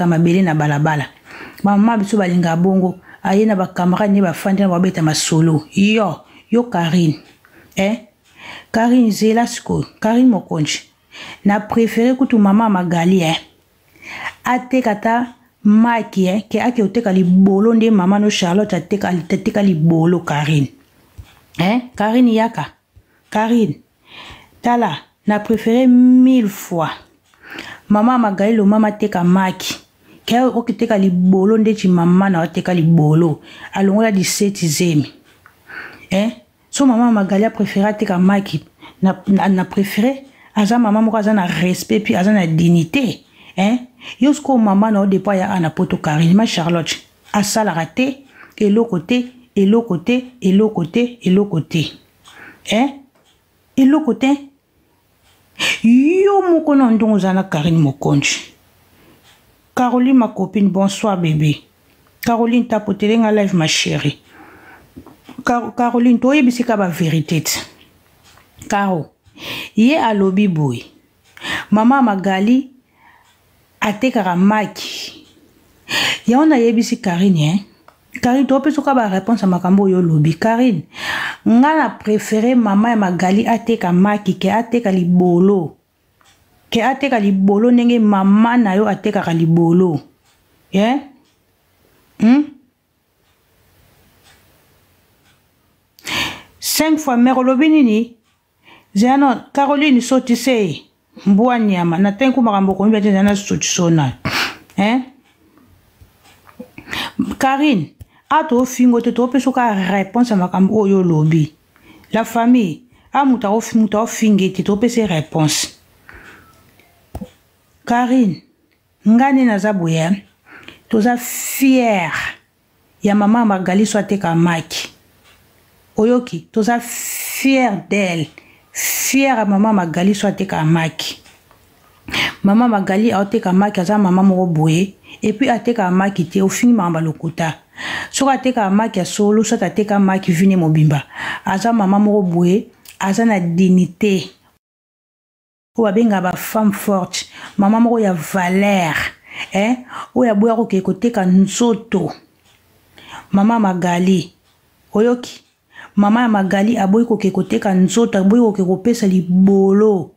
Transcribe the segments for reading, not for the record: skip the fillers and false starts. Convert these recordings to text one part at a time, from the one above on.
mabele na balabala. Bamama biso balingaka bongo, aye na bacamarade nde bafandi na babeta masolo. Yo yo Karine, eh? Karine zela sikoyo, Karine Mokonzi, na préféré kutu mama Magali, eh? Ateka ta maki, eh? Ke ake oteka libolo nde mama no Charlotte ateka, ateka libolo. Karine, eh? Karine yaka, Karine tala, na préféré mille fois mama Magali Lomama ateka maki ke okiteka libolo ndeti mama na ateka libolo alongola 17 zemi, eh? So mama Magali a préféré ateka maki na préféré, aza mama moko aza na respect puis aza na dignité, eh? Yo sikoyo mama na yo depuis aya na poto, Karine, ma Charlotte asalaka te eloko te, eloko te, eloko te, eloko te, eh? Eloko te. Yo moko na ndongo oza na Karine Mokonzi. Caroline, ma copine, bonsoir bébé. Caroline, tapotele nga live, ma chérie. Caroline, toyebisi ka bavérité te. Caro ye alobi boye, mama Magali atekaka maki. Yango nayebisi Karine, eh? Karine, topesa oka baréponse ya makambo oyo olobi. Karine, nga na préféré mama ya Magali ateka maki ke ateka libolo, ke ateka libolo ndenge mama na yo atekaka libolo, yeah? Cinq fois mare olobi nini? Zela Caroline, sotise ye mbwa nyama natangi ku makambo okomi bate. Zela na sotiso na, hein? Karine, a tofingo te, topesa oka réponse ya makambo oyo olobi. La famille, a moto aofinge te, topesa réponse. Karine, nga nde naza boye, toza fier ya mama Magali so ateka maki. Oyoki? Toza fier d'elle, fier ya mama Magali so ateka maki. Mama Magali aoteka maki, aza mama moko boye. Et puis atekaka maki te, ofingi makambo ya lokuta. Soki atekaka maki ya solo, soki ateka maki vine mobimba, aza mama moko boye, aza na dignité oyo babengaka bafemme forte, mama moko ya valeur, eh? Oyo aboya kokende koteka nzoto. Mama Magali, oyoki? Mama ya Magali aboyi kokende koteka nzoto, aboyi kokende kopesa libolo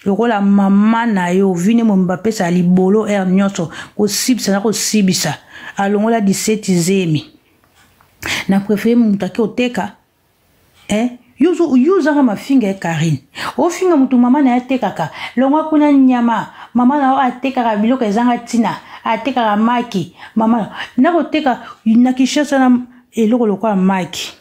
lokola mama na yo vine momi bapesa libolo heure nyonso, kosibisa na kosibisa, alongola 17 zemi. Na préféré moto ake oteka, eh? Yo ozanga mafinga ya Karine, ofinga motu mama na ye atekaka. Longwa kuna nyama, mama na yo atekaka biloko ezanga ntina, atekaka maki. Mama nakoteka na Kinshasa na eloko lokola maki,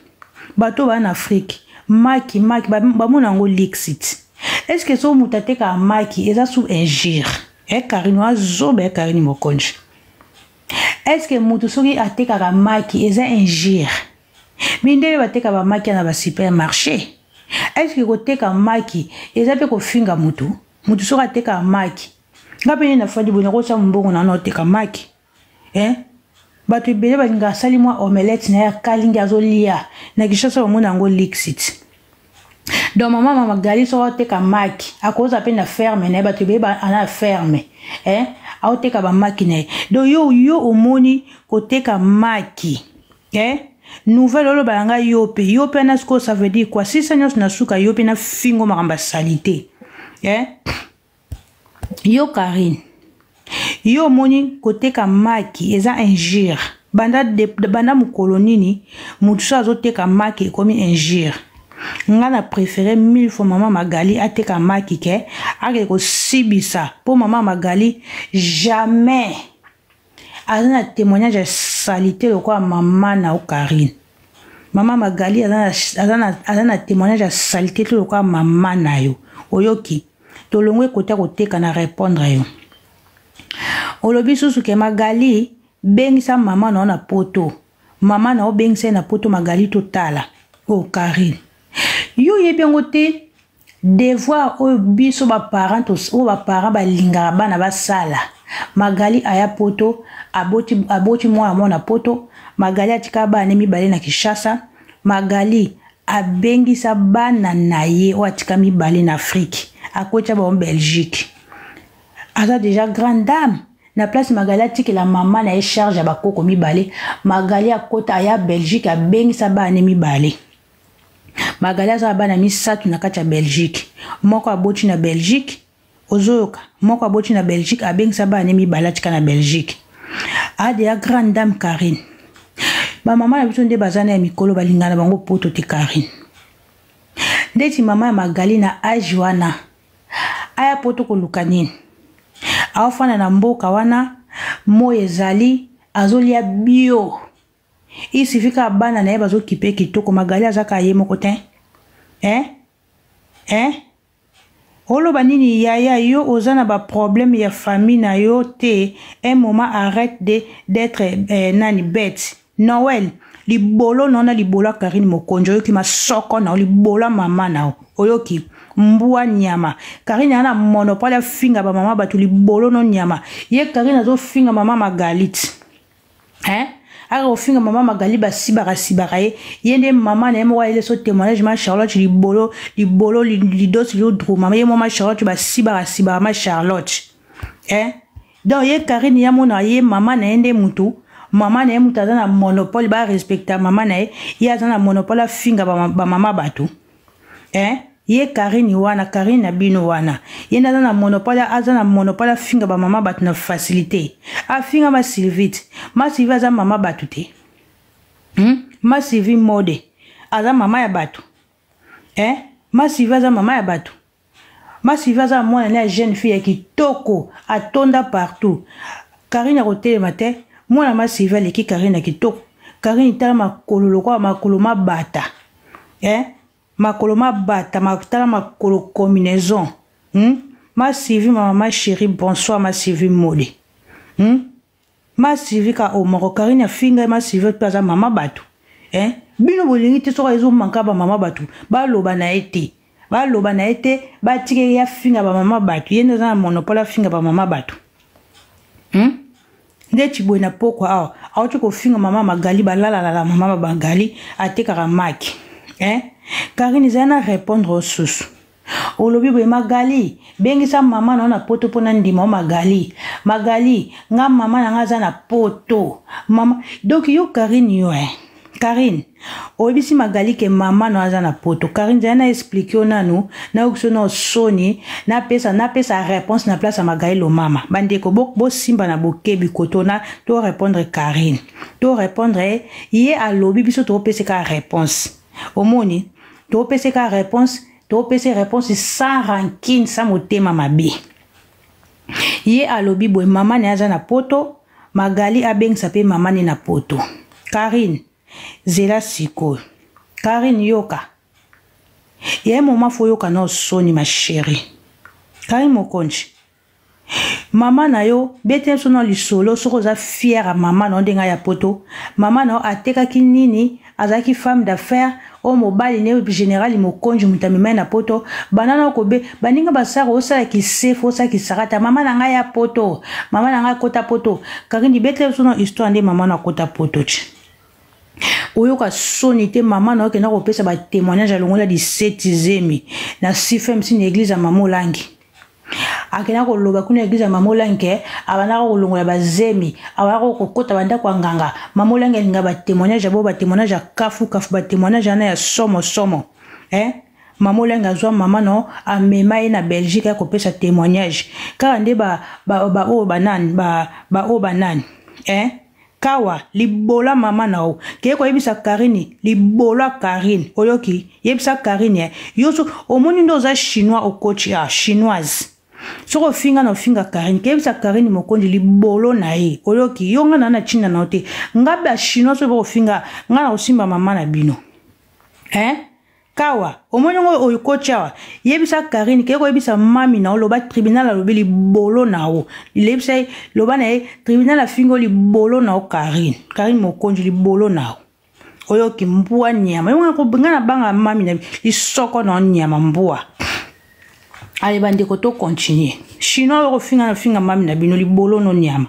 bato baa na Afrique maki maki bamona yango lixit. Est ce que so moto atekaka maki eza sous injure? E Karine azoba ya Karine Mokonzi, est ce que moto soki atekaka maki eza injure? Mindele bateka bamaki na basupermarché. Est ce que koteka maki eza mpe kofinga motu? Motu soki atekaka maki, nga mpe nde nafandi boye, nakosala mbongo na oteka maki, eh? Bato ebele balingaka asali mwa omelette na ye, akalingi, azolia na Kinshasa, bamona yango lixit. Donc mama Magali soki aoteka maki, akoza mpe na ferme na ye, bato ebele ana ferme, eh? Aoteka bamaki na ye. Donc yo omoni koteka maki, eh? Nouvelle oloba na ngai, yo mpe, yo mpe ana sikoyo, ça veut dire quoi? Sisa nyonso na suka, yo mpe na fingo makambo ya saleté, eh? Yo Karine, yo omoni koteka maki eza injure? Banda mokolo nini motu so azoteka maki ekomi injure? Nga na préféré mille fois mama Magali ateka maki ke ake kosibisa, mpo mama Magali jamais aza na témoignage ya saleté lokola mama na yo Karine. Mama Magali aza na témoignage ya saleté te lokola mama na yo. Oyoki? Tolongwe ekota koteka na répondre yo. Olobi susu ke Magali bengisa mama na yo na poto, mama na yo bengisa ye na poto. Magali, totala o oh, Karine, yo oyebi yango te. Devoir oyo biso baparent, oyo baparent balingaka bana basala. Magali aya poto, aboti, aboti mwana mwana poto. Magali atika bana mibale na Kinshasa. Magali abengisa bana na ye oyo atika mibale na Afrique, akotya bango Belgique. Aza déjà grande dame. Na place Magali atikela mama na ye charge ya bakoko mibale, Magali akota aya Belgique abengisa bana ne mibale. Magali aza na bana misato na kati ya Belgique. Moko aboti na Belgique, ozoyoka, moko aboti na Belgique abengisa bana ne mibale atika na Belgique. Ade ya grande dame Karine. Ba mama na biso nde baza na ya mikolo balingana bango poto te Karine. Ndeti mama ya Magali na age wana aya poto koluka nini? Aofanda na mboka wana moi ezali azolia bio. Il suffit kaka bana na ye bazokipe kitoko. Magali aza kaka ye moko te. Eh? Eh? Oloba nini yaya yo oza na ba problème ya famille na yo te un moment arrête de d'être eh, nani bête Noël libolo na na libolo ya Karine Mokonzi oyoki masoko na libolo ya mama na oyoki mbwa nyama Karine ana monopole afinga ba mama bato libolo no nyama ye Karine azofinga mama Magalite hein aka kofinga mama Magali basibaka sibaka ye ye nde mama na ye moko ayele so témoignage ma Charlotte libolo libolo lidosi lodro mama ye mama Charlotte basibaka sibaka ma Charlotte hein donc ye Karine ya mona ye mama na ye nde mutu mama na ye mutu aza na monopole ba respecta mama na ye ye aza na monopole afinga ba mama bato hein ye Karine wana Karine na bino wana ye nde aza na monopole aza na monopole afinga ba mama bato na facilité afinga ma Sylvie ma Sylvie aza mama bato te hmm? Ma Sylvie mode aza mama ya bato eh? Ma Sylvie aza mama ya bato. Ma Sylvie aza mwana ne ya jeune fille ya kitoko atonda partout. Karine akotelema te. Mwana ma Sylvie aleki Karine na kitoko. Karine tala makolo lokola makolo mabata. Eh? Makolo mabata, tala makolo combinaison. Hmm? Ma Sylvie ma maman chérie, bonsoir ma Sylvie Mode. Hmm? Ma Sylvie ka omoko Karine afinga ma Sylvie pe aza mama bato. Eh? Bino bolingi te soki ezo manka ba mama bato, baloba na ye te. Baloba na ye te, batika ye afinga ba mama bato. Ye nde aza na monopole afinga ba mama bato. Hmm? Ndeti boye na pokwa awa, awuti kofinga mama Magali, balalalala mama Magali atekaka maki. Eh? Karine ezali na répondre osusu. Olobi boye Magali, bengisa mama na yo na poto mpo na ndima yo Magali. Magali, nga mama na nga aza na poto. Mama, donc yo Karine yo eh. Karine, oyebisi Magali ke mama na yo aza na poto. Karine, zala na explique yo nanu, nayokisi yo nao soni, napesa napesa réponse na place ya Magali Lomama. Bandeko bo bosimba na bokebi koto na to répondre Karine. To répondre ye alobi biso topesa ka réponse. Omoni, topesa ka réponse, topesa réponse sans rancune, sans motema mabe. Ye alobi boye mama na ye aza na poto, Magali abengisa pe mama ne na poto. Karine, zela sikoyo. Karine yoka. Ya moment fo yoka na soni ma chérie. Karine Mokonzi. Mama na yo bete biso na lisolo soki oza fière ya mama na yo ndenge ya poto. Mama na yo atekaki nini? Azalaki femme d'affaires oyo mobali ne général Mokonzi moto amemai na poto. Banda na kobe baninga basaka osala kisefu osala kisakata mama na ngai ya poto, mama na ngai akota poto. Karine bete biso na histoire nde mama na akota poto ti. Oyoka soni te mama na yo akenda kopesa ba témoignage alongola 17 zemi na CFMC na église ya mama Olangi. Akenda koloba kuna église ya mama Olangi ke abandaka kolongola bazemi, abandaka kokota bandako ya nganga. Mama Olangi alinga ba témoignage ya bo, ba témoignage ya kafu kafu, ba témoignage wana ya somo somo. Eh? Mama Olangi azwa mama no amema ye na Belgique ya kopesa témoignage. Kaka nde ba ba ba oyo banani, ba ba oyo banani. Eh? Kawa libola mama na yo keye koyebisa Karine libola Karine oyoki yebisa Karine eh. Yo so omoni nde oza chinois okochi ah chinoise soki ofinga na ofinga Karine keyebisa Karine Mokonzi libolo na ye oyoki yo nga na na chinda na yo te nga ba chinois soki bokofinga nga na kosimba mama na bino eh Kawa omoni ngo oyo coach awa yebisa Karine ke koyebisa mami na loba tribunal alobi libolo na yo yebisa ye loba na ye tribunal afingi yo libolo na yo Karine Karine Mokonzi libolo na yo oyoki mbwa nyama yo nga na banga mami na lisoko na yo nyama mbwa. Ale bandeko to continuer chinois oyo kofinga na finga mami na bino libolo no nyama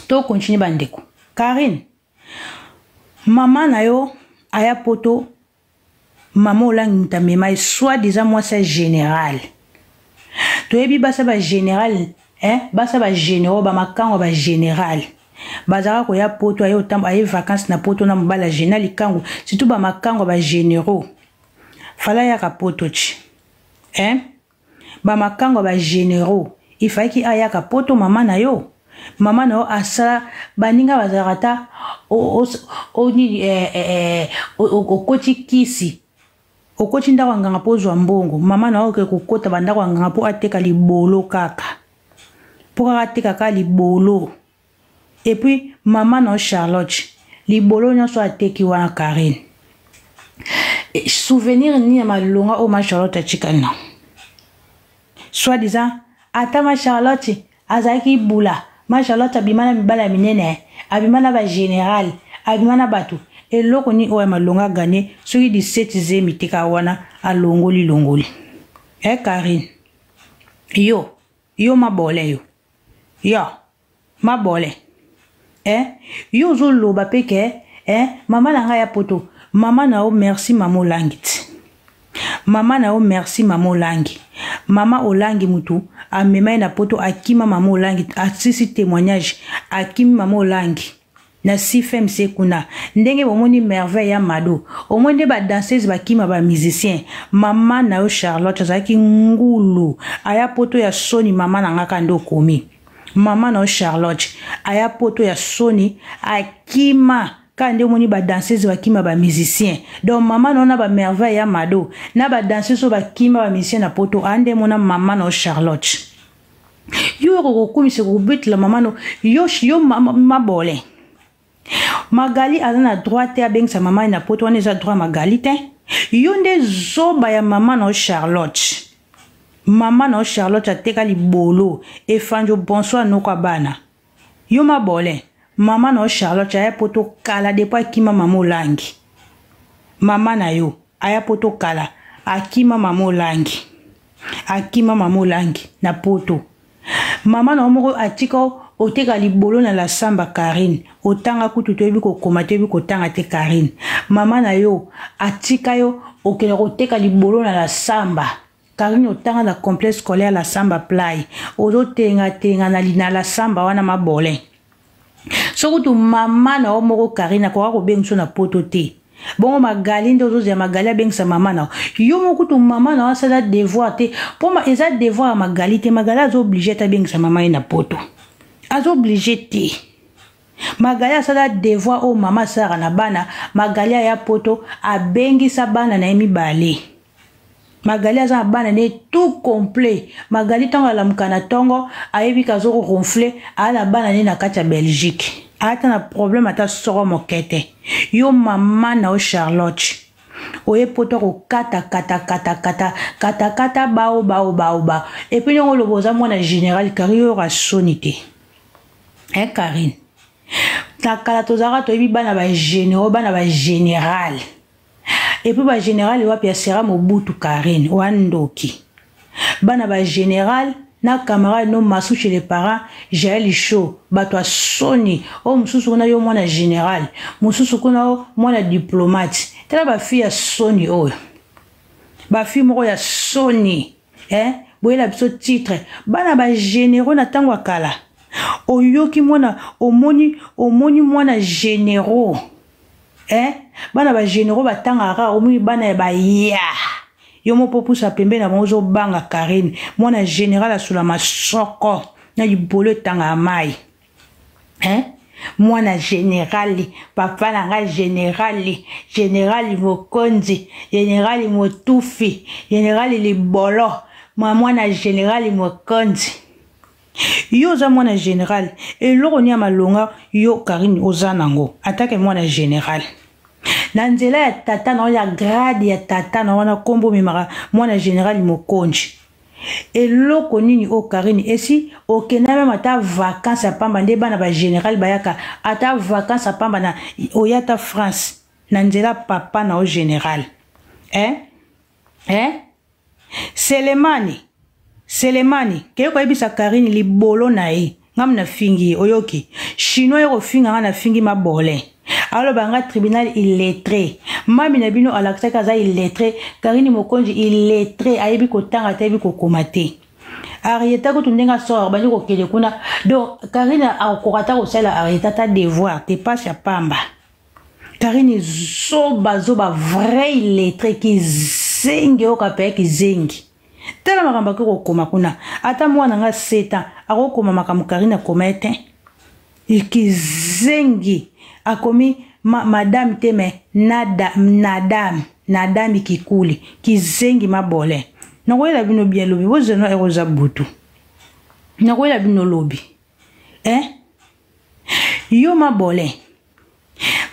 to continuer bandeko. Karine mama na yo aya poto mama Olangi moto amema ye soit disant mwasi ya général toyebi basi ba général. Eh, basa ba généraux ba makango ba général bazalaka koya poto aye otambo aye vacances na poto na mobali ya gena likangu surtout ba makango ba généraux fala yaka poto ti eh? Ba makango ya ba generaux il fallait ki ayaka poto mama na yo mama na yo asala baninga bazalaka ata nini eh, eh, eh, okoti kisi okoti ndako ya nganga mpo ozwa mbongo mama na yo oke kokota bandako ya nganga mpo ateka libolo kaka mpo kaka ateka kaka libolo epuis mama na yo charlotte libolo nyonso ateki wana karine eh, souvenir nini ya malonga oyo ma charlotte atikali na soit disant ata ma charlotte azalaki bula ma charlotte abima na mibala ya minene abima na bagénéral abima na bato eloko nini oyo ya malonga aganye soki 17 zemi te kaka wana alongoli longoli e eh, karine yo yo mabole yo yo mabole eh yo ozoloba mpe ke eh mama na ngai ya poto mama na yo merci mama olangi ti mama na yo merci mama olangi mama olangi mutu amema ye na poto akima mama olangi asisi témoignage akimi mama olangi na cfmc kuna ndenge bomoni merveille ya mado omoni nde badanseuse bakima bamusicien mama na yo charlotte azalaki ngulu aya poto ya soni mama na nga kaka nde okomi mama na yo charlotte aya poto ya soni akima kaka nde omoni badanseuse bakima bamusicien donc mama na yo na bamerveille ya mado na badanseuse oyo bakima bamusicien na poto aya nde mona mama na yo charlotte yo oko kokumisa kobetela mama no yo, yo mabole magali aza na droit te abengisa mama ye na poto wana eza droit magali te yo nde zoba ya mama na yo charlotte mama na yo charlotte ateka libolo efanjo bonsoir noko ya bana yo mabole mama na yo charlotte aya poto kala depuis akima mama olangi mama na yo aya poto kala akima mama olangi akima mama olangi na poto mama na yo moko atika oteka libolo na la samba karine otanga kutu toyebi kokoma toyebi kotanga te karine mama na yo atika yo okende koteka libolo na la samba karine otanga na complexe scolaire la samba play ozotengatenga na, na la samba wana mabole soki kutu mama na yo moko karine akoka kobengisa na poto te bongo magali nde ozozela magali abengisa mama na yo yo moko kutu mama na yo asala devoir te mpo eza devoir ya magali te magali aza oblige te abengisa mama ye na poto aza oblige te magali asala devoir oyo mama asalaka na bana magali aya poto abengisa bana na ye mibale Magali aza na bana ne tout complet. Magali ntango alamuka na ntongo ayebi ke azo ronfle aa na bana ne na kati ya Belgique. Ata na problème ata soko moke te. Yo mama na yo Charlotte oye poto kokata kata kata kata kata kata bao bao bao ba epuis ndenge oloba oza mwana général kari yo oyoka soni te eh Karine na kala tozalaka toyebi bana ba généraux bana ba général epuis ba general wapi ya sera mobutu karine wa ndoki bana ba general na camarade no masu chez les parents jael show bato ya soni oyo mosusu kuna yo mwana general mosusu kuna yo mwana diplomate tala bafille ya soni oyo bafille moko ya soni eh? boyela biso titre bana ba généraux na ntango ya kala oyoki mwana omoni omoni mwana généraux eh bana ba généraux batangaka kaka omoni bana ya baya yo moko opusa pembeni na bango ozobanga karine mwana général asula masoko na libolo etangaka mai eh? mwana generali papa na ngai generali generali mokonzi generali motufi generali libolo mwana generali mokonzi yo oza mwana general eloko nini ya malonga yo karine oza nango atake mwana general na nzela ya tata na ya grade ya tata na wana nkombo omemaka mwana general mokonzi eloko nini oyo karine esi okenda meme ata vacance ya pamba nde bana ba general bayaka ata vacance ya pamba na oya ata france na nzela papa na yo general eh? Eh? Selemani Selemani keye koyebisa Karine libolo na ye ngam na fingi ye oyoki chinois ye kofinga nga na fingi mabolin aloba nga tribunal illettré mami na bino alakisaki aza illettré Karine Mokonzi illettré ayebi kotanga te ayebi kokoma te. Arieta kutu ndenge asor abandi kokende kuna, donc Karine akokoka ata kosalela Arieta ata devoir te, pasi ya pamba. Karine zoba zoba, vrai illettré, kizengi oyo kapea kizengi. Tala makambo akoki kokoma kuna, ata mwana nga 7 ans akokoma makambo Karine akoma ye te. Kizengi akomi ma, madame te me nada, nadame nadame kikuli kizengi mabole. Nakoyela bino bien lobi, bozeno ekoza butu, nakoyela bino lobi eh? Yo mabole,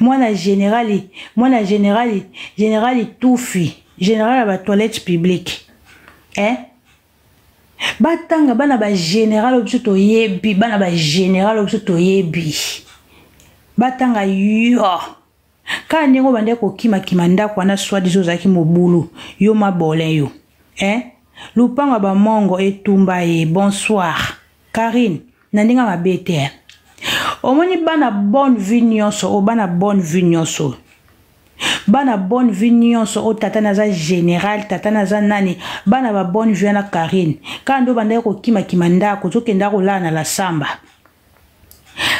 mwana generali, mwana generali, generali tufi, general ya batoilette publique eh? Batanga bana ba général oyo biso toyebi, bana ba général oyo biso toyebi batanga yo kaka ndenge obandaki kokimakima ndako wana, soi-disant ozalaki mobulu. Yo mabole yo eh? Lupango ya bamongo etumba ye. Bonsoir Karine, na ndenge mabe te, omoni bana bonne vie nyonso oyo, bana bonne vie nyonso, bana bonne vie nyonso oyo tata naza général, tata naza nani, bana ba bonne vie wana. Karine, kaka nde obandaki kokimakima ndako, ozokenda kolala na la samba,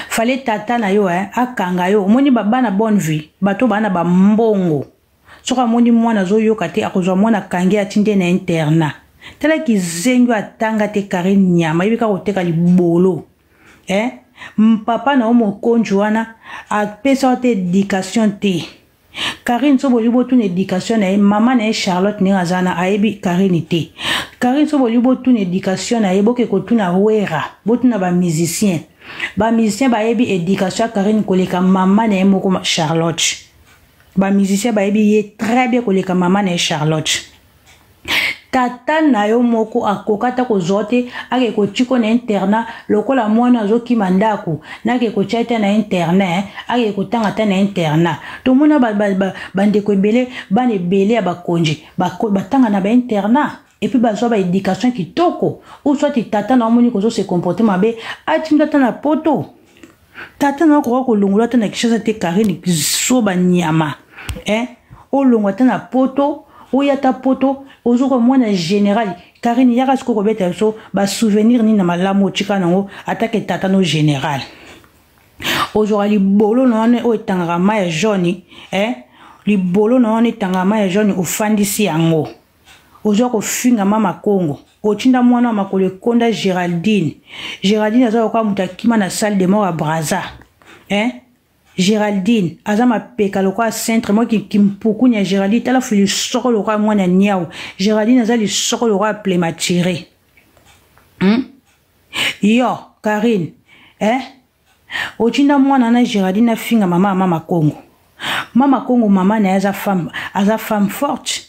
fale tata na yo eh, akanga yo. Omoni bana bonne vie, bato bana bambongo, soki amoni mwana azoyoka te, akozwa mwana akangi, atindi ye na internat. Tala kizengi oyo atanga te, Karine nyama, yebi kaka koteka libolo eh? Papa na yo mokonzi wana apesa yo te éducation te. Karine, so bolingi botuna éducation na ye, mama na ye Charlotte ndenge aza na ayebi Karine te. Karine, so bolingi botuna éducation na ye, boke kotuna Wera, botuna bamusicien. Bamusicien bayebi éducation ya Karine koleka mama na ye moko Charlotte. Bamusicien bayebi ye très bien koleka mama na ye Charlotte. Tata na yo moko akoka ata kozwa te, ake kotiko na internat lokola mwana azokima ndako, nake kotia te na internat, ake kotanga ata na internat. Tomona bandeko ebele, bana ebele ya bakonzi batanga na bainternat et puis bazwa baéducation kitoko. Ou soit tata na omoni kozo se comporter mabe, atinda ata na poto. Tata na okoka kolongola ata na Kinshasa te. Karine soba nyama eh? Olongwa ata na poto, oya ata poto, ozoka mwana général. Karine, yaka sikoyo kobeta biso basouvenir nini na malamu otika nango atake tata no général. Ozwaka libolo na wana oyo etangaka mai ya jaune eh? Libolo na wana etangaka mai ya jaune, ofandisi yango, ozwa kofinga mama Kongo, otinda mwana wa makolo ekonda Géraldine. Géraldine aza lokola moto akima na salle de mort ya Braza eh? Géraldine aza mapeka lokola centre mwa kimpukunya ya Géraldine. Tala fu lisoko lokola mwana niau. Géraldine aza lisoko lokola plématuré, Yo Karine eh? Otinda mwana na Géraldine afinga mama ya mama Kongo. Mama Kongo, mama na ye aza femme, aza femme forte.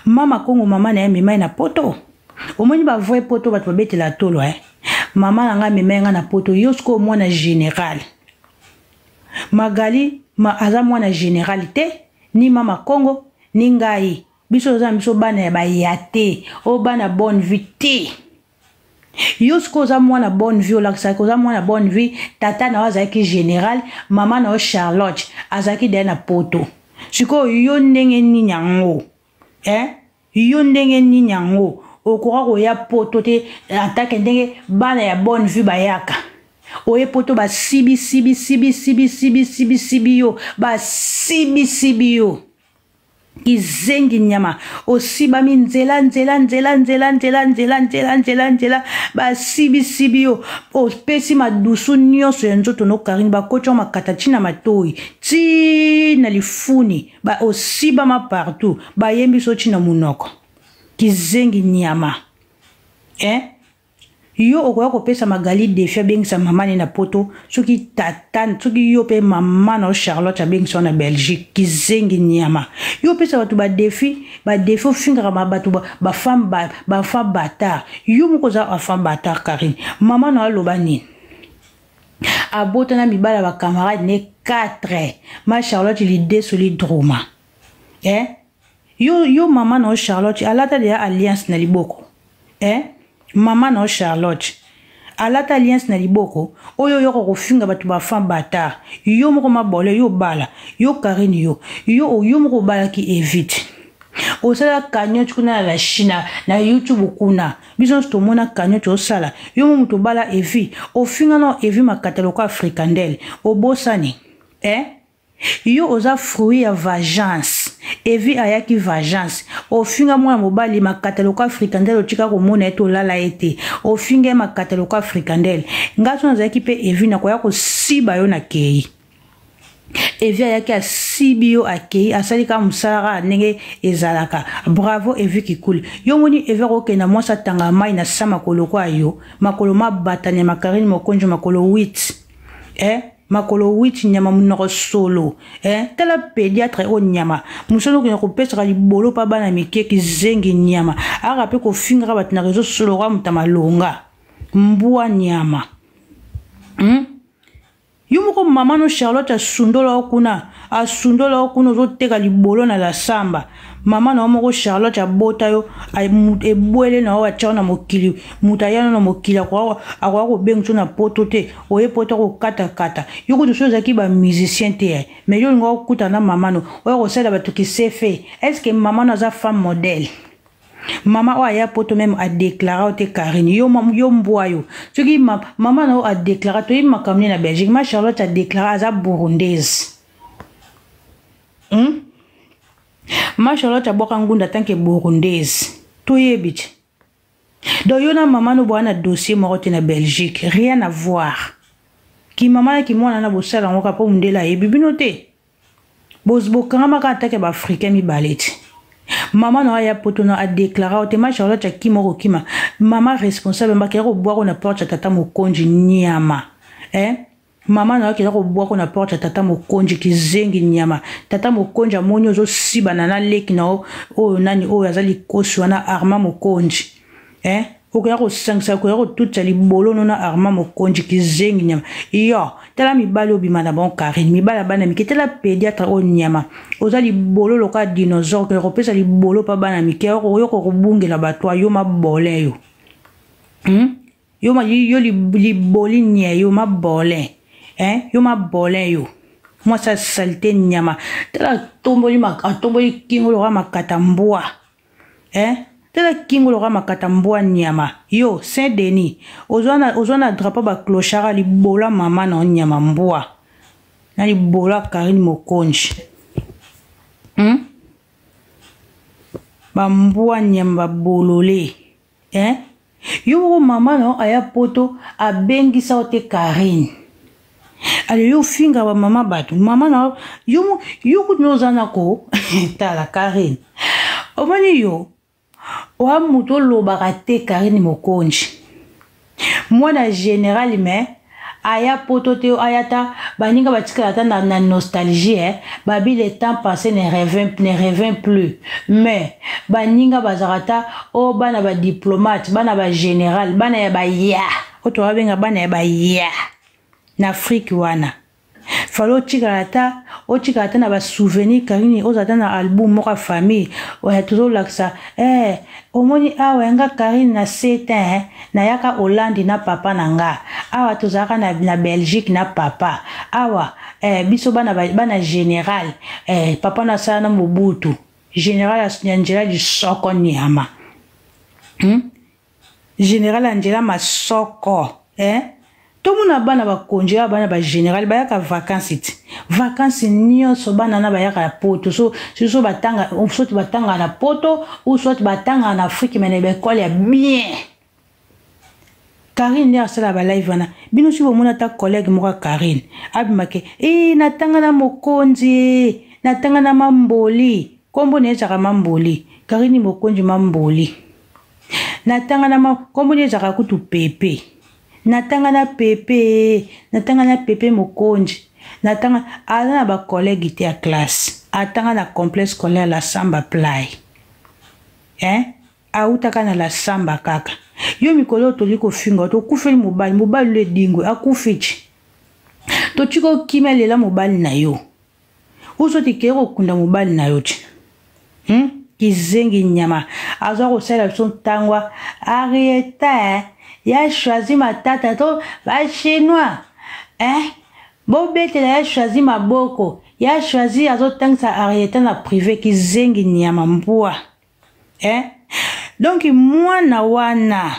Mama Kongo, mama na ye amema ye na poto. Omoni ba vrai poto, bato babetela tolo eh? Mama na ngai amema ye ngai na poto. Yo sikoyo mwana général Magali ma, aza mwana général te, ni mama Kongo ni ngai. Biso toza na biso bana ya baya te, oyo bana bonne vie te. Yo sikoyo oza mwana bonne vie, olakisaki oza mwana bonne vie. Tata na yo azalaki général, mama na yo Charlotte azalaki deya na poto. Sikoyo yo ndenge nini yango eh? Yo ndenge nini yango okoka koya poto te atake ndenge bana ya bonne vie bayaka? Oye poto, basibi sibi sibi sibi sibi sibi sibi yo, basibi sibi yo, kizengi nyama, osibami nzela nzela nzela nzela nzela nzela nzela nzela nzela, basibisibi yo, opesi madusu nyonso ya nzoto no. Karine, bakoti yo makata ntina matoi ti na lifuni, ba osibama partout, bayembi so ntina monoko, kizengi nyama eh? Yo okoya kopesa Magali defi abengisa mama ne na poto, soki tata, soki yo mpe mama na yo Charlotte abengisa yo na Belgique. Kizengi nyama, yo opesa bato badefi, badefi, ofingaka bato bafemme, baenfant bâtard. Yo moko oza enfant bâtard. Karine, mama na yo aloba nini? Abota na mibala bacamarade ne 4, ma Charlotte lideso lidroma eh? Yo mama na yo Charlotte alata deya alliance na liboko eh? Mama na yo Charlotte alata alliance na liboko oyo oyoka kofinga bato bafan batard. Yo moko mabole, yo bala yo Karine, yo moko obalaki evite. Osala cagnotte kuna na la Chine, na YouTube kuna. Biso nyonso tomona cagnotte osala. Yo mo moto obala Evi, ofinga na Evi makata lokola frikandele. Obosani. Eh? Yo oza fruit ya vengeance. Evi ayaki vengeance. Ofinga mwana mobali makata lokola frikandele, otika komona ye te, olala ye te. Ofinga ye makata lokola frikandele. Nga so nazalaki pe Evi nakoya kosiba yo na kei. Evi ayaki asibi yo akei, asali kaka mosala kaka ndenge ezalaka. Bravo Evi Kikuli. Yo moni Evi akokenda mwasi atanga mai na sa makolo lokola yo. Makolo mabata nyama Karine Mokonzi makolo 8. Eh? Makolo 8 nyama monoko solo. Eh? Tala pédiatre oyo nyama. Mosala okende kopesaka libolo pa bana mike kizengi nyama. Aka pe kofingaka bato na réseau solo kwa moto malonga. Mbwa nyama. Yo moko mama no Charlotte asundola yo kuna, asundola yo kuna ozoteka libolo na la samba. Mama na yo moko Charlotte abota yo, ebwele na yo atia yo na mokili, moto aya na mokili akoka kobenga yo na poto te, oye poto kokatakata. Yo kutu soki ozalaki ba musicien te, eh. Mais yo olinga okutana na mama no, oya kosala bato kisefe. Est-ce que mama no aza femme modèle? Mama oyo aya poto meme a déclara te Karine, yo, yo mbwa yo. Soki ma, mama na yo a déclara, toyebi makambo nini na Belgique. Ma Charlotte a déclara aza burundaise. Ma Charlotte abwaka ngunda tant que burundaise. Toyebi te. Donc yo na mama no boa na dossier moko te na Belgique, rien à voir. Ki mama na ki mwana na bosala yango kaka po mundele ayebi bino te. Bokangamaka atake ba africain mibale te. Mama na ya poto na a déclara te ma Charlotte akima kokima. Mama responsable mbaki ya kobwako na porte ya tata mokonzi nyama. Eh? Mama na akenda kobwako na porte ya tata mokonzi kizengi nyama. Tata mokonzi amoni ozosibana na leki na oyo nani oyo aza likosi wana Armand mokonzi. Eh? Okoya kosangisa, okoya kotutisa libolo no na Armand mokonzi kizengi nyama. Yo, tala mibali obima na bon Karine, mibali ya bana mike, tala pédiatre oyo nyama. Oza libolo lokola dinosaure, okoya kopesa libolo pa bana mike, oyo kokobungela bato yo mabole yo. Yo ma, yo liboli nye yo mabole. Eh? Yo mabole yo. Moi ça saleté nyama. Tala tomboli ma, tomboli kingo lokola makata mbwa. Eh? Tala kingo lokola makata mbwa nyama. Yo Saint Denis, ozwa na drapeau ba clochard libola mama na nyama mbwa. Na libola Karine Mokonzi. Ba mbwa nyama ba bolole. Eh? Yo moko mama na aya poto abengisa yo te Karine. Ale yo finga ba mama bato. Mama na yo yo kutu oza na ko tala Karine. Omoni yo oa moto olobaka te Karine Mokonzi. Mwana général mais aya poto te aya ta baninga batikala ta na nostalgie, eh? Babi le temps passé ne revient plus. Mais baninga bazaka ta o bana ba diplomate, bana ba général, bana ya ba ya. Oto babenga bana ya ba ya. Na Afrique wana. Falo otikala ta, otikala ta na ba souvenir Karine, ozala ta na album moko ya famille. Oya tozolakisa, eh, omoni awa nga Karine na 7 ans, eh, nayaka Hollande na papa na nga. Awa tozalaka na Belgique na papa. Awa, eh, biso bana général, eh, papa na sala na Mobutu. Général ya Angela Lisoko nyama. Général Angela Masoko, eh? Tomona bana ba konje ya bana ba général bayaka vacances ti. Vacances nyonso bana na bayaka ya poto. So, so, so batanga, soit batanga na poto ou soit batanga na Afrique mais na ba école ya bien. Karine nde asala ba live wana. Bino si bomona ta collègue moko ya Karine. Abimake, eh, natanga na mokonzi, natanga na mamboli. Kombo na ezaka mamboli. Karine mokonzi mamboli. Natanga na kombo na ezaka kutu pepe. Natanga na pepe, natanga na pepe mokonzi. Natanga aza na ba collègue te ya classe. Atanga na complexe scolaire la Samba Play. Hein? Autaka na la Samba kaka. Yo mikolo toli kofinga, tokufeli mobali, mobali le dingwe akufi ti. Totiko kimia lela mobali na yo. Uso ti kero kunda mobali na yo ti. Kizengi nyama. Aza kosala biso ntangwa. Arieta, eh? Ya choisi matata to ba chinois. Eh? Bobetela ya choisi maboko. Ya choisi azotangisa Arieta na privé kizengi nyama mbwa. Eh? Donc mwana wana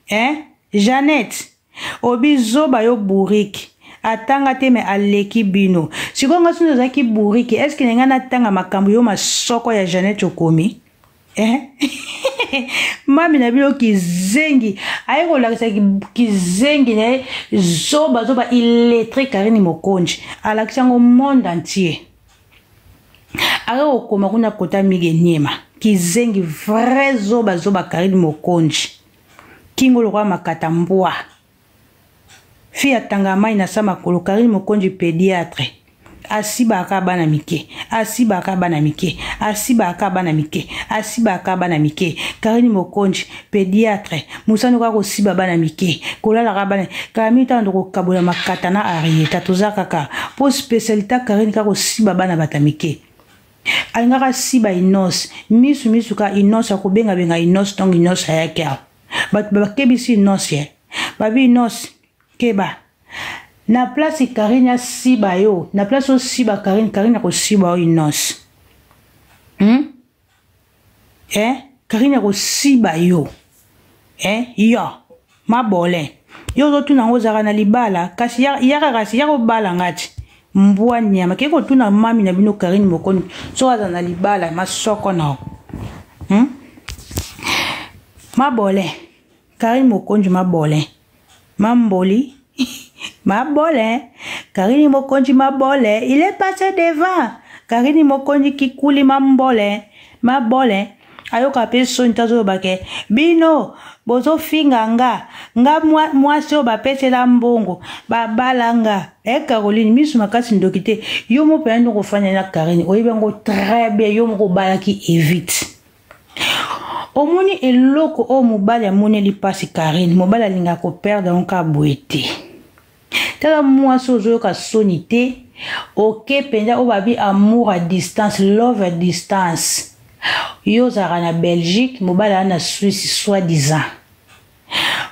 eh? Jeannette obi zoba yo bourrique atanga te me aleki bino sikoyo nga soki ozalaki bourrique est ce que na ngai natanga makambo yo masoko ya Jeannette okomi eh? mami na bino kizengi aye kolakisa kizengi na ye zoba zoba illettré Karine Mokonzi alakisi yango monde entier ake kokoma kuna kota mige niema kizengi vrai zoba zoba Karine Mokonzi kingo lokola makata mbwa fi atanga mai na sa makolo Karine Mokonzi pédiatre asibaka bana mike asibaka bana mike asibaka bana mike asibaka bana mike Karine Mokonzi pédiatre mosani kaka kosiba bana mike kolalaka bana kala mingi ntango tokokabola makata na Arieta toza kaka mpo spécialité Karine kaka kosiba bana bata mike alingaka siba Inos misu misu ka Inos akobengabenga Inos ntongo Inos ayaki awa bato bakebisi Inos ye babi Inos keba na place Karine asiba yo na place osiba Karine Karine akosiba yo Inos Eh? Karine akosiba yo eh? Yo mabole yo ozotuna yango ozalaka na libala kasi yaka kasi yaka obala nga ti mbwa nyama kei kotuna mami na bino Karine Mokonzi soki aza na libala masoko na yo Mabole Karine Mokonzi mabole mamboli mabole Karine Mokonzi mabole il est passé devant Karine Mokonzi kikuli mambole mabole ayoka mpe soni te azoloba ke bino bozofinga nga nga mwasi oyo bapesela mbongo babala nga e Caroline miso makasi ndoki te yo mo mpenza ndenge ofanda na Karine oyebi yango très bien yo moko obalaki evite omoni eloko oyo mobali amoneli mpasi Karine mobali alingaka koperdre yango kaka boye te tala mwasi ozoyoka soni te oke mpenza oyo babi amour à distance love à distance yo ozalaka na Belgique mobali aza na Suisse soi disant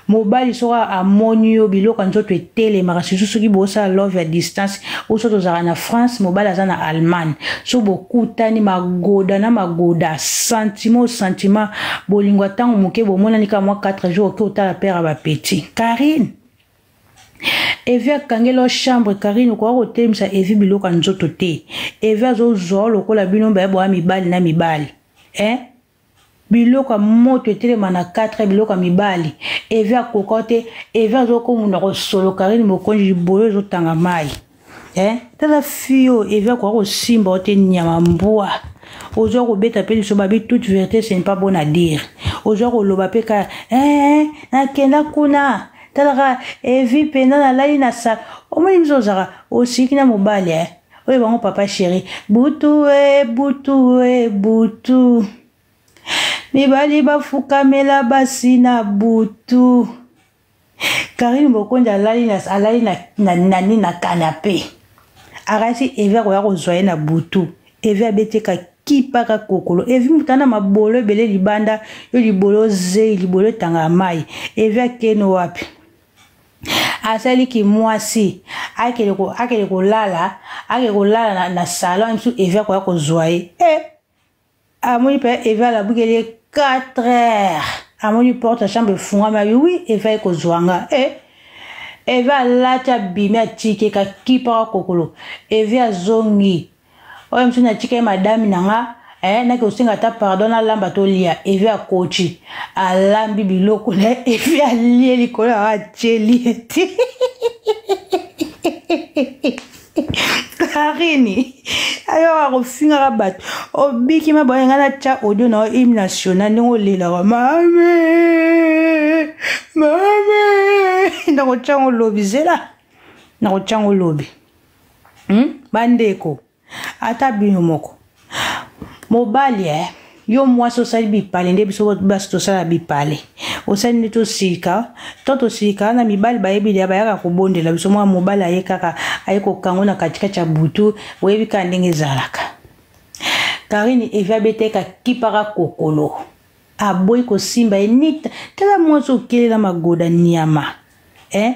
mobali soki amoni yo biloko ya nzoto etelemaka surtout soki bosala love ya distance oyo soki tozalaka na France mobali aza na Allemagne so bokutani magoda na magoda sentiment sentiment bolingo ya ntango moke bomonani kaka mwa 4 jours oke otala père ya bapeti Karine Evi akangeli yo chambre Karine okoka kotelemisa Evi biloko ya nzoto te Evi azozwa yo lokola bino baye boya mibali na mibali eh? Biloko ya moto etelema na 4 biloko ya mibali Evi akoka te Evi azokomuna kosolo Karine Mokonzi libolo ezotanga mai eh? Tala fille oyo Evi akoka kosimba yo te nyama mbwa ozwa kobeta mpe liso babi toute vérité ce n'est pas bon à dire ozwa koloba mpe kaka eh, nakenda kuna talaka Evi mpenza nalali na sa omoni biso ozalaka osiki na mobali eh? Oyo bango papa chéri butu e butu e butu mibali bafukamela basi na butu Karine Mokonzi alali na alali na na nani na canapé akasi Evi akoya kozwa ye na butu Evi abeteka kipaka kokolo Evi moto ana mabolo ebele libanda yo libolo zei libolo etangaka mai Evi akeni wapi asali kimwasi akende kolala akende kolala na salon mosusu Evi akoya kozwa ye eh! Amoni mpe Evi alabukeli ye 4 heures amoni porte ya chambre efungwami abi wi Evi aye kozwa nga eh! Evi alati abimi atiki kakipaka kokolo Evi azongi oyo mosusu natika ye madame na nga eh, nake kosenga ata pardon nalamba tolia Evi akoci alambi biloko na ye Evi alie likolo yango atieli ye ti Karine ayoka kofingaka bato obiki maboye ngai natya audio na yo hymne national ndenge olelaka mame mame nakotya yango lobi zela nakotya yango lobi Bandeko ata bino moko mobali eh, yo mwasi osali bipale nde biso basi tosala bipale osali nde tosilika to tosilika na mibali bayebi lia bayaka kobondela biso mwa mobali aye kaka aye kokango na katikati ya butu oyebi kaka ndenge ezalaka Karine Evi abeteka kipaka kokolo aboyi kosimba ye nita tala mwasi okelela magoda nyama eh?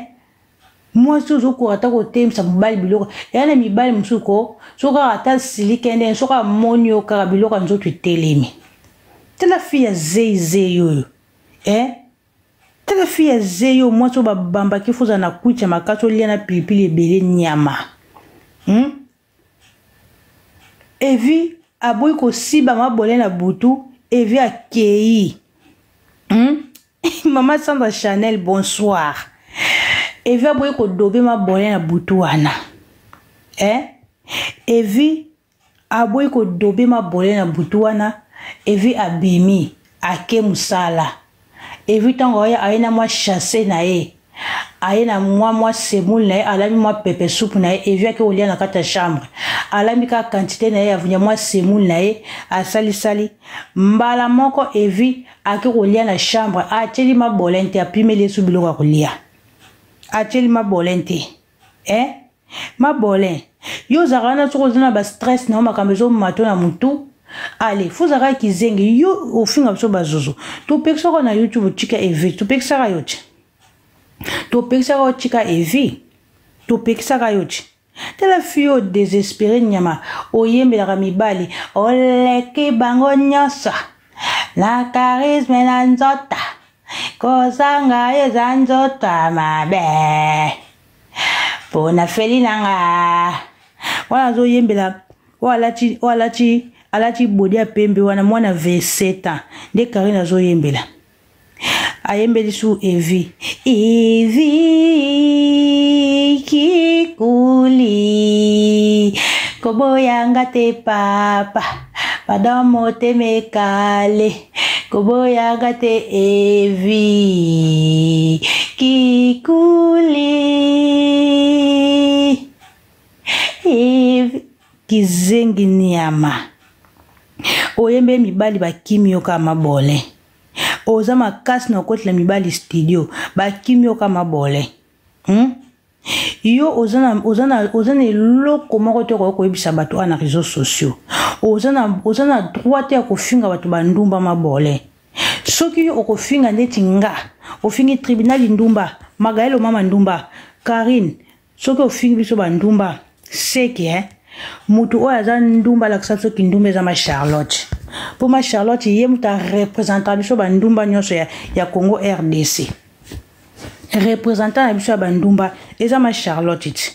Mwasi ozokoka ata kotemisa mobali biloko eya na mibali mosusu ko soki kaka ata silike ndenge soki amoni yo kaka biloko ya nzoto etelemi. Tala fille ya zei zei oyo eh? Tala fille ya zei oyo mwasi oyo babambaki fo ozala na kwiti ya makasi olia na pilipili ebele nyama hmm? Evi aboyi kosiba mabole na butu Evi akei hmm? Mama Sandra Chanel, bonsoir. Evi aboyi kodobe mabole na butu wana eh? Evi aboyi kodobe mabole na butu wana. Evi abimi ake mosala. Evi ntango aye, aye na mwa chasse na ye, aye na mwa mwa semoule na ye, alambi mwa pepe soupe na ye. Evi ake kolia na kati ya chambre, alambi kaka quantité na ye ya mwa semoule na ye, asalisali mbala moko. Evi ake kolia na chambre, atieli mabolin te, apimeli ye su biloko ya kolia, atieli mabolin te eh? Mabolin, yo ozalaka wana soki oza na bastress na yo, makambo ezomato na motu, ale fo ozalaka kizengi. Yo ofinga biso bazozo, topekisaka na YouTube tika Evi, topekisaka yo ti, topekisaka yo tika Evi, topekisaka yo ti. Tala fille oyo désespéré nyama, oyembelaka mibali, oleki bango nyonso na charisme na nzota, kozanga eza nzoto ya mabe mpona feli na nga wana azoyembela oyo alati, oyo alati, alati bodi ya pembe wana, mwana 27 ans nde Karine azoyembela. Ayembeli su Evi, Evi kikuli koboyanga te papa, pardon motema ekale, koboyanga te Evi kikuli. Evi kizengi nyama, oyembe mibali bakimi yo kaka mabole, oza makasi na okotela mibali studio, bakimi yo kaka mabole hmm? Yo oza na, oza na, oza na eloko moko te okoki koyebisa bato awa na réseaux sociaux. Oza na, oza na droit te ya kofinga bato bandumba mabole. Soki yo okofinga ndeti nga, ofingi tribunal ndumba, Magaelo mama ndumba, Karine, soki ofingi biso bandumba seke eh? Mutu oyo aza ndumba alakisa biso kindumba eza ma Charlotte, mpo ma Charlotte ye mutu arepresentaka biso bandumba nyonso ya, ya Congo RDC. Représentant na biso ya bandumba eza ma Charlotte ti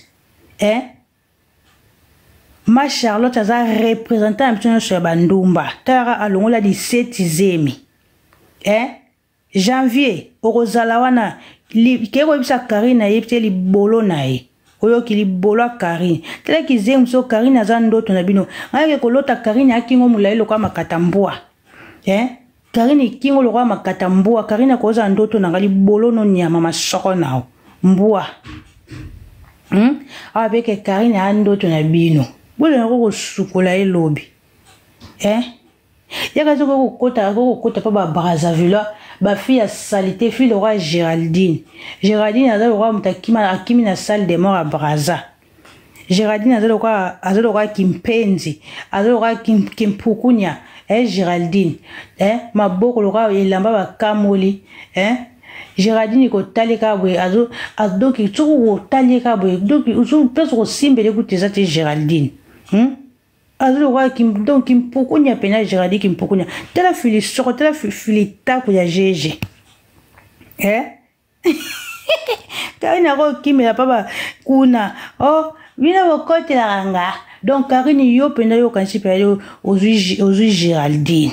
eh? Ma Charlotte aza représentant na biso nyonso ya bandumba. Talaka alongola 17 zemi eh? Janvier okozala wana ke koyebisa Karine, ayebi te libolo na ye, oyoki libolo ya Karine. Tala kizengi so Karine aza ndoto na bino, ngayake kolota Karine akingo molai lokola makata mbwa eh? Karine kingo lokola makata mbwa. Karine akozala ndoto na nga libolo no nyama masoko nao mbwa hmm? Awa peke Karine aya ndoto na bino, bolonako kosukola ye lobi eh? Yaka soki okokota, okokota mpo ba Brazzaville bafille ya salite, fille lokola Géraldine. Géraldine aza lokola moto akima, akimi na salle de mort ya Brazza. Géraldine aza lokola, aza lokola kimpenzi, aza lokola kim, kimpukunya eh, Géraldine eh, maboko lokola elamba bakamoli eh. Géraldine kotali kaka boye azo, donc soki okotali kaka boye, donc place okosimbele kutu eza te Géraldine hmm? Aza lokola kim, donc kimpukunya pena Géraldine kimpukunya. Tala fili soko, tala fili taku ya GG eh? Karine akokimela pa ba kuna oh bino bokotelaka nga. Donc Karine yo mpenza yo okanisi mpenza yo ozwi, ozwi Géraldine.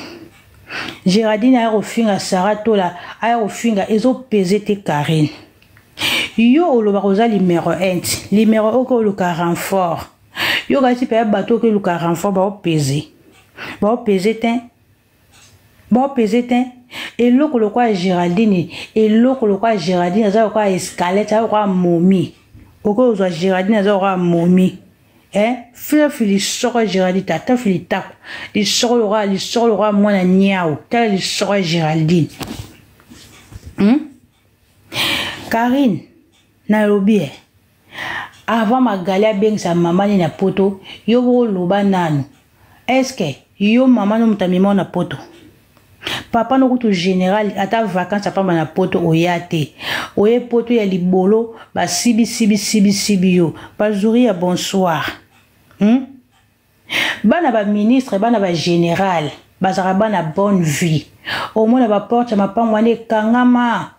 Géraldine aya kofinga Sarah Tola, aya kofinga ezopese te Karine. Yo olobaka oza numero 1, numero oyo oluka renfort. Yo kasi mpenza bato oyo oluka renfort baopese, baopese te, baopese te. Eloko lokola Géraldine, eloko lokola Géraldine aza lokola escalette, aza lokola momi. Okoki kozwa Géraldine aza lokola momi eh? Fila fi lisoko ya Géraldine, tata fi litako lisoko lokola, lisoko lokola mwana niau. Tala lisoko ya Géraldine hmm? Karine nalobi eh, avant Magali abengisa mama ni na poto, yo bokoloba nanu eske yo mama no moto amema na poto? Papa no kutu général ata vacances apamba na poto oya te. Oye poto ya libolo ba sibi sibi sibi sibi yo. Pazuri ya bonsoir. Hmm? Bana ba ministre, bana ba général, bazaka bana bonne vie. Omona ba porte ya mapango wana ekangama.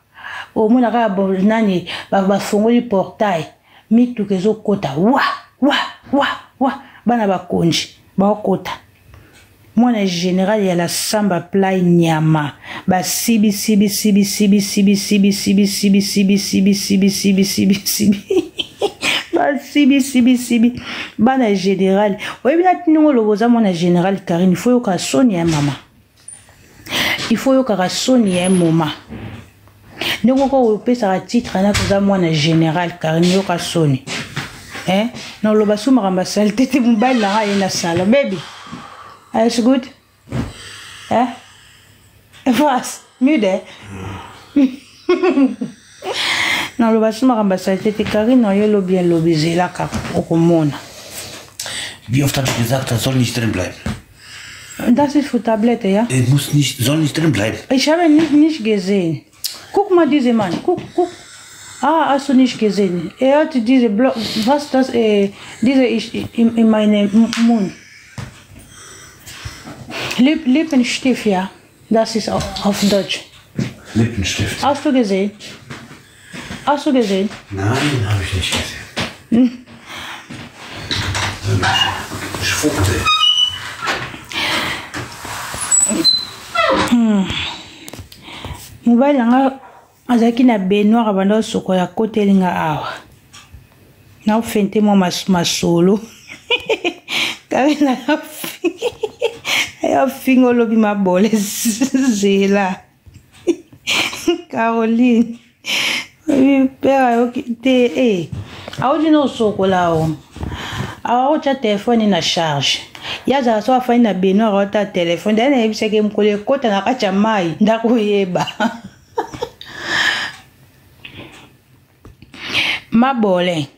Omona kaka nani bafongoli portail, mituka ezokota wa wa wa wa bana bakonzi baokota. Mwana général ya la samba play nyama basibi sibi sibi sibi sibi sibi sibi sibi sibi sibi sibi sibi sibi sibi basibi sibi sibi bana général oyebi na tindingo oloba oza mwana général Karine, il faut yoka soni ya mama, il faut yokaka soni ya moma ndenge oko opesaka titre na koza mwana général Karine, yoka soni eh na oloba su makambo ya salite te. Mobali nanga ye na sala baby, alles gut? Eh, was müde? Naloba su makambo ya salite te. Karine, oyo elobi elobi, zela kaka okomona. Wie oft habe ich gesagt, das soll nicht drin bleiben? Das ist für Tablette, ja? Es muss nicht, soll nicht drin bleiben. Ich habe nicht gesehen. Guck mal, diese Mann. Guck, guck. Ah, hast du nicht gesehen? Er hat diese Blo was das, diese ich in meinem Mund. Lippenstift, ja. Das ist auf Deutsch. Lippenstift. Hast du gesehen? Hast du gesehen? Nein, habe ich nicht gesehen. Hm? Schwuchtel. Mobali nanga azalaki na baignoire, abanda osokola, akoteli nga awa naofente mwa masolo. Karina afinga, olobi mabole, zela. Caroline pere ayoki te e awuti na osokola o awa otya telefone na charge. Ye azala so afandi na baignoire, aota telefone daye. Nayebisaki mokolo ekota na kati ya mai, ndako oyeba mabole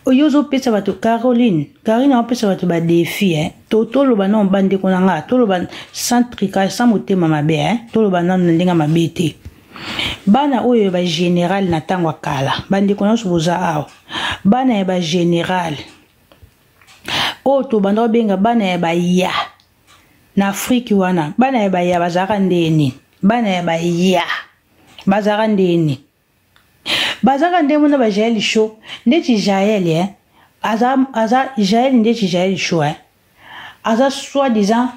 oyo ozopesa bato. Caroline, Karine aopesa bato badéfis, eh? To toloba nano, bandeko na nga, toloba sans tricage, sans motema mabe, eh? Toloba nano na ndenge mabe te. Bana oyo bagénéral na ntango ya kala, bandeko nyonso boza awa, bana ya bagénéral oyo tobanda kobenga bana ya baya na Afrike wana, bana ya baya bazalaka ndeni? Bana ya baya bazalaka ndeni? Bazalaka nde mona bajael show ndeti Jael, eh? Aza Jael ndeti Jael show, eh? Aza soi-disant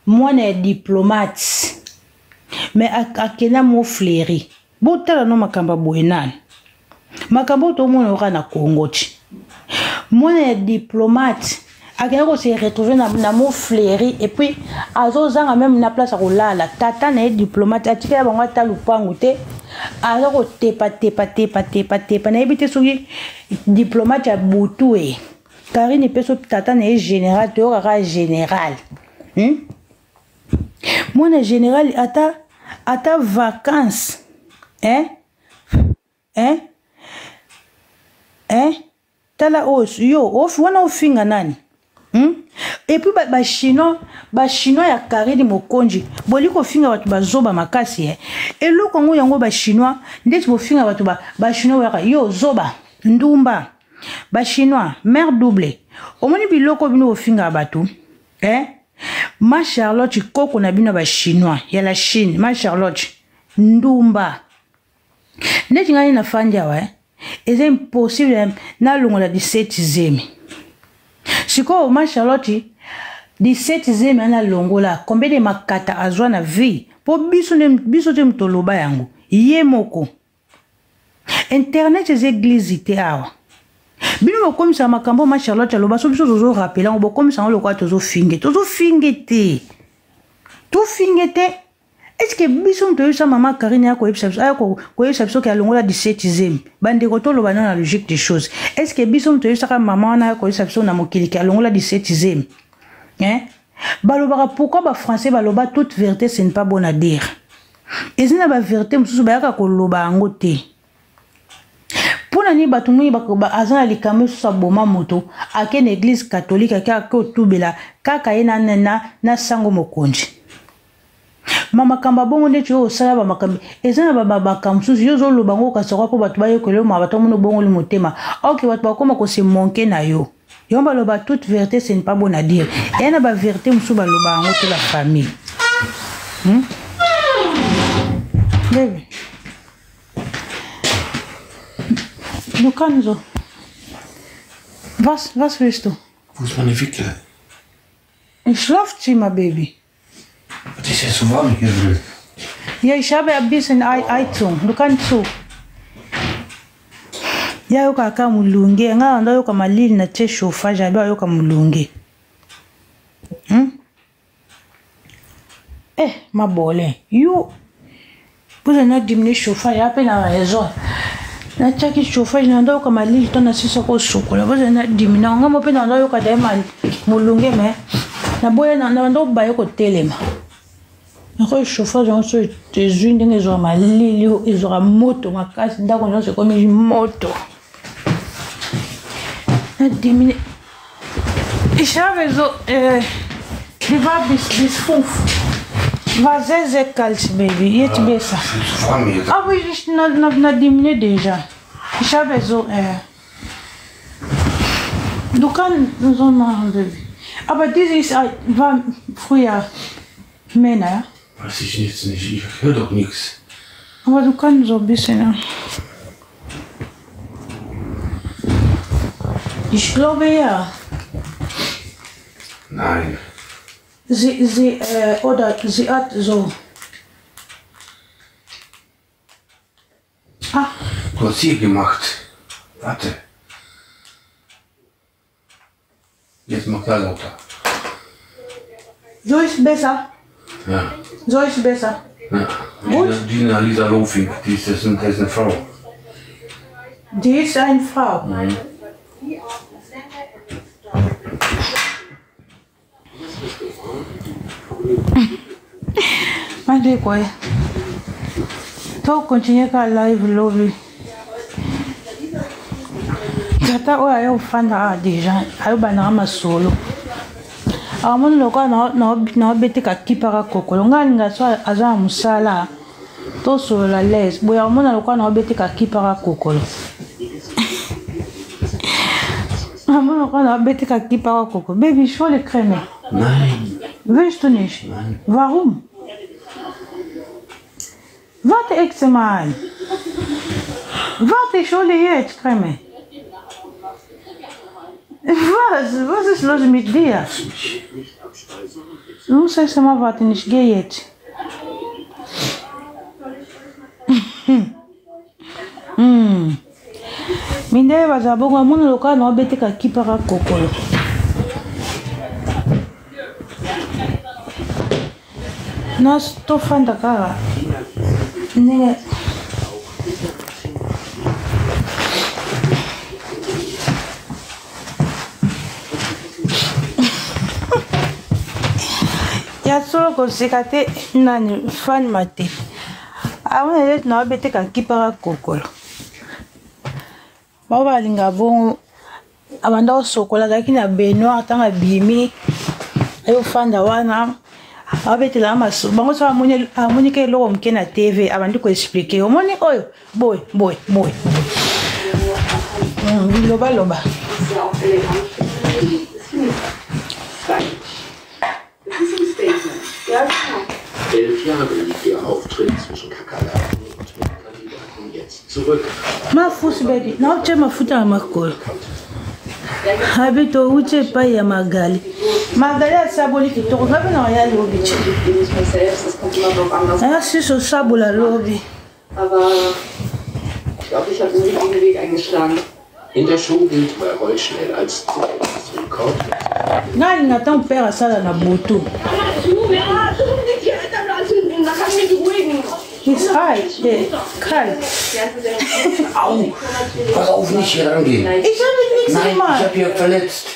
mwana ya diplomate, mais akenda mo fleri. Botala no makambo ya boye nani, makambo oyo tomona oka na Congo ti mwana ya diplomate akenda kose retrouver na mo fleri, et puis azozanga même na place ya kolala. Tata na ye diplomate atikela bango ata lupangu te, aza kotepa tepa tepa tepa tepa. Nayebi te soki diplomate ya butu e Karine mpe so tata na ye général, toyokaka général, Mwana général ata vacances, eh? Eh? Eh? Tala oyo yo wana ofinga nani, Et puis bachinois, bachinois ya Karine Mokonzi, boli kofinga bato bazoba makasi, eh? Eloko yango bachinois ndeti bofinga bato, bachinois oyaka yo zoba, ndumba, bachinois mare double. Omoni biloko bino bofingaka bato, eh? Ma Charlotte, koko na bino bachinois ya la Chine, ma Charlotte ndumba. Neti ngai nafandi awa, eh? Eza impossible nalongola 17 zemi. Sikoyo ma Charlotte, 17 zemi wana alongola combien de makata azwa na vie? Mpo biso biso te moto oloba yango, ye moko. Internet eza église te. Awa bino bokomisaka makambo ma Charlotte aloba, so biso tozorappeler yango, bokomisa yango lokola tozofinge. Tozofinge te, tofinge te. Est-ce biso moto oyebisa mama Karine aya koyebisa biso, aya koyebisa biso ke alongola 17 zemi? Bandeko, toloba nano na logique des choses. Est ce que biso moto oyebisaka mama wana aya koyebisa biso na mokili ke alongola 17 zemi, hein? Balobaka pourquoi bafrançais baloba: toute vérité, ce n'est pas bon à dire. Eza na bavérité mosusu bayaka koloba yango te. Mpo na nini bato mingi aza na likambo mosusu, aboma moto, ake na église catholique, ake otubela kaka ye na sango mokonzi? Ma makambo ya bongo ndeti oyo osala bamakambo eza na bamakambo mosusu yo ozoloba yango okasaka mpo bato bayekela yo ma bato bamona obongoli motema ok bato bakoma kose monke na yo yango baloba toute vérité ce n'est pas bon à dire eya na bavérité mosusu baloba yango te la famille Baby. Du kannst so. Was, was willst du? Wo ist meine Wickel? Im Schlafzimmer, Baby. Was ist ja so warm hier drin? Ja, ich habe ein bisschen Heizung. Du kannst zu. Ya yokaka molunge ngai anda yoka malili na tie chauffage abi ayoka molunge? Eh, mabole yo mpoza na diminue chauffage ape na raison natiaki chauffage na anda yoka malili to nasisa kosukola mpoza na diminue yango mo mpe na anda yoka daye molunge me naboya na anda obaye kotelema nakoki chauffage yango so ezwi ndenge ezwaka malili ezwaka moto makasi ndako nyonso ekomi moto na diminue. Ich habe so, die war bis 5. War sehr, sehr kalt, Baby. Jetzt besser. Warm hier. Aber ich na diminué déjà. Ich habe so, du kannst so machen, Baby. Aber dieses war früher Männer, ja? Weiß ich jetzt nicht. Ich höre doch nichts. Aber du kannst so ein bisschen, ja. Ich glaube ja. Nein. Oder sie hat so. Ah. Du hast hier gemacht. Warte. Jetzt mach da lauter. So ist besser. Ja. So ist besser. Ja. Gut. Gina Lisa Lofink, die ist, das ist eine Frau. Die ist eine Frau. Bandeko ye to continue ka live lobi tata oyo aye ofanda awa deja ayobandaka masolo amoni lokola naobeteka kipaka kokolo ngai alinga so aza na mosala tosolola lese boye amona lokola naobeteka kipaka kokolo amoni lokola naobeteka kipaka kokolo. Baby, ich hole crème. Nein. Willst du nicht? Nein. Warum? Warte, ich mal. Warte, ich hole jetzt Creme. Was? Was ist los mit dir? Du musst erst mal warten, ich gehe jetzt. Mindele bazala bongo amoni lokola na obeteka kipaka kokolo na tofanda kaka ndenge ya solo koseka te nani fanma te amona neti na obeteka kipaka kokolo bao balinga bongo abanda kosokola azalaki na baignoire ntango abimi ayofanda wana abetelaka maso bango so amoni ka eloko moke na tv abandi koexplike omoni oyo boye boye boye bilobaloba. 11 Jahre liegt ihr Auftritt zwischen Kakerlaken und Mitkandidaten jetzt zurück. Mafusi baby naotya mafuta na makolo abi touti epai ya Magali. Magali asaboli kitoko ngapi na oya lobi ti Ich mich selbst, es kommt immer drauf an, was aya susu osabola lobi. Aber ich glaube, ich habe den richtigen Weg eingeschlagen. In der Show gilt Mayrol schnell als Rekord. Ngai alinga ntango pere asala na butu. Ist heiß, kalt. Au! Pass auf, nicht hier rangehen. Ich habe nichts Nein, ich gemacht. habe hier verletzt.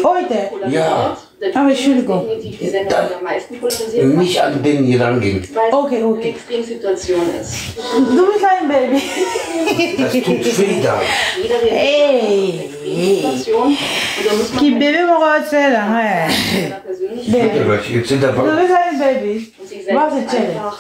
Heute. Ja. Aber Entschuldigung. Definitiv die Sendung, die am meisten polarisiert hat, Nicht an den hier rangehen. weil es Okay, okay. eine Extremsituation ist. Du bist ein Baby. Das tut weh da. Jeder reagiert Hey. auf eine Extremsituation und da muss man Kibebe moko osala. seiner persönlichen Baby. Jetzt sind Du bist ein Baby. Und sich selbst Was ist Challenge? einfach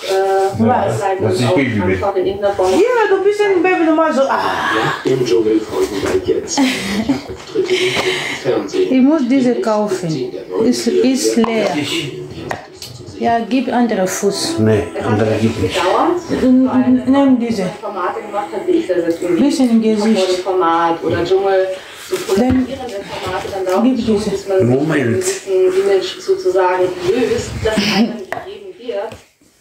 Was? bleiben Dass und ich auch Baby bin. einfach in irgendeiner Form Ja, du bist ein Baby, du machst so. Ah. Nach dem Dschungel folgen bald jetzt Auftritte im Fernsehen. Ich muss diese Demnächst kaufen. wird sie in der neuen Ist, ist Serie leer. Ich. Erste zu sehen. Ja, gib andere Fuß. Nee, Es hat andere echt gibt nicht. gedauert, Nimm diese. Formate gemacht hat, wie ich das jetzt irgendwie Bisschen im Gesicht. Format oder Dschungel, so polarisierende Formate, dann dauert Gib es schon, diese. bis man sich Moment. von einem gewissen Image sozusagen löst, das einem gegeben wird.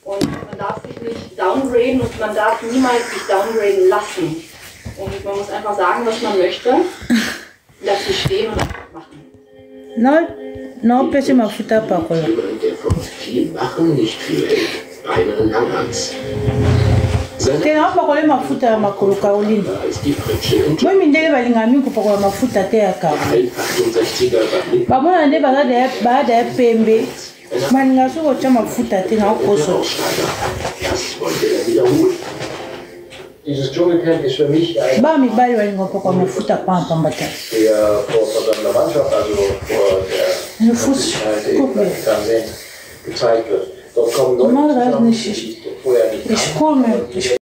Und man darf sich nicht downgraden und man darf niemals sich downgraden lassen. Und man muss einfach sagen, was man möchte, dazu stehen und einfach machen. No, no, pesi mafuta pakola. Jemand, der von viel machen nicht viel hält. Rainer Langhans. Seine Te naopakola ye mafuta ya makolo Caroline. ist die Pritsche im Moi mindele balingaka mingi kopakola mafuta te ya karo. Dschungel. 68er war mit Bamona nde baza deya pembe balinga soki otya mafuta te na der okoso. Aussteiger. Das wollte er wiederholen. Dieses Dschungelcamp ist für mich ein Ba mibali balinga kopakola mafuta pampamba te. der vor versammelter Mannschaft, also vor der Le Fuß, Öffentlichkeit guck im mal. Fernsehen gezeigt wird. Dort kommen Leute Normalerweise zusammen, nicht. die ich vorher nicht Ich kannte. komme, ich